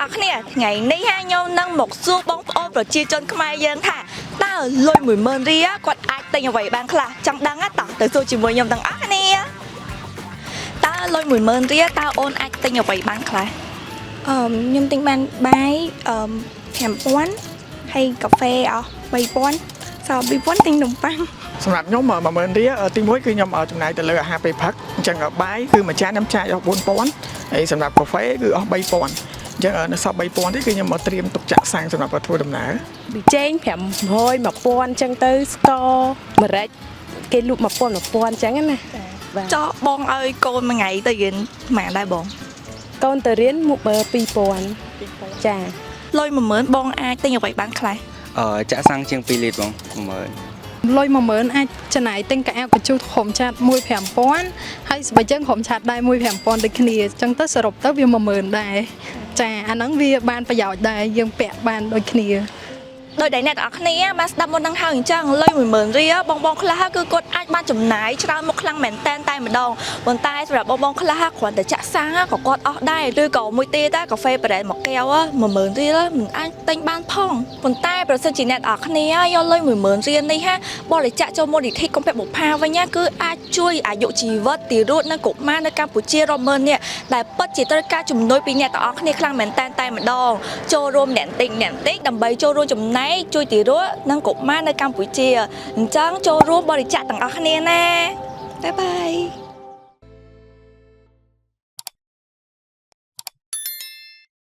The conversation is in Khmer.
អស់គ្នាថ្ងៃនេះហាខ្ញុំនឹងមកសួរបងប្អូនប្រជាជនខ្មែរយើងថាតើលុយ10000រៀលគាត់អាចទិញអ្វីបានខ្លះចង់ដឹងតោះទៅសួរជាមួយខ្ញុំទាំងអស់គ្នាតើលុយ10000រៀលតើអូនអាចទិញអ្វីបានខ្លះ អឺខ្ញុំទិញបានបាយអឺ5000ហើយកាហ្វេអស់3000សល់2000ទិញនំប៉័ង សម្រាប់ខ្ញុំ10000រៀលទី1គឺខ្ញុំចំណាយទៅលើអាហារពេលព្រឹកអញ្ចឹងបាយគឺមួយចានខ្ញុំចាយអស់4000ហើយសម្រាប់កាហ្វេគឺអស់3000អញ្ចឹងនៅសល់3000នេះគឺខ្ញុំមកត្រៀមទុកចាក់សាំងសម្រាប់ធ្វើដំណើរ ប៊ីចេង500 1000អញ្ចឹងទៅស្ករម្រេចគេលក់1000 1000អញ្ចឹងណាបាទ ចោះបងឲ្យកូនមួយថ្ងៃទៅរៀនប៉ុន្មានដែរបង កូនទៅរៀនមុខបើ2000ចា លុយ10000បងអាចទិញអ្វីបានខ្លះ អឺចាក់សាំងជាង2លីត្របង10000 លុយ10000អាចចំណាយទិញកៅអៅកញ្ជុះក្រុមឆាត1 5000ហើយស្បែកជើងក្រុមឆាតដែរ1 5000ដូចគ្នាអញ្ចឹងទៅសរុបទៅវា10000ដែរចាអាហ្នឹងវាបានប្រយោជន៍ដែរយើងពាក់បានដូចគ្នា ដោយដែលអ្នកទាំងអស់គ្នាបានស្ដាប់មុននឹងហើយអញ្ចឹងលុយ10000រៀលបងបងខ្លះគឺគាត់អាចបានចំណាយច្រើនមកខ្លាំងមែនតែនតែម្ដងប៉ុន្តែសម្រាប់បងបងខ្លះគ្រាន់តែចាក់សាំងក៏គាត់អស់ដែរឬក៏មួយទៀតកាហ្វេប្រេនមួយកែវ10000រៀលមិនអាចទិញបានផងប៉ុន្តែប្រសិនជាអ្នកទាំងអស់គ្នាយកលុយ10000រៀលនេះហាបរិច្ចាគចូលមូលនិធិកុម្ពៈបុប្ផាវិញណាគឺអាចជួយអាយុជីវិតទារកនិងកុមារនៅកម្ពុជារាប់ម៉ឺននាក់ដែលពិតជាត្រូវការជំនួយពីអ្នកទាំងអស់គ្នាខ្លាំងមែនតែនតែម្ដងចូលរួមអ្នកបន្តិចអ្នកបន្តិចដើម្បីចូលរួមចំណែកជួយទារកនិងកុមារនៅកម្ពុជាអញ្ចឹងចូលរួមបរិច្ចាគទាំងអស់គ្នាណាbye bye.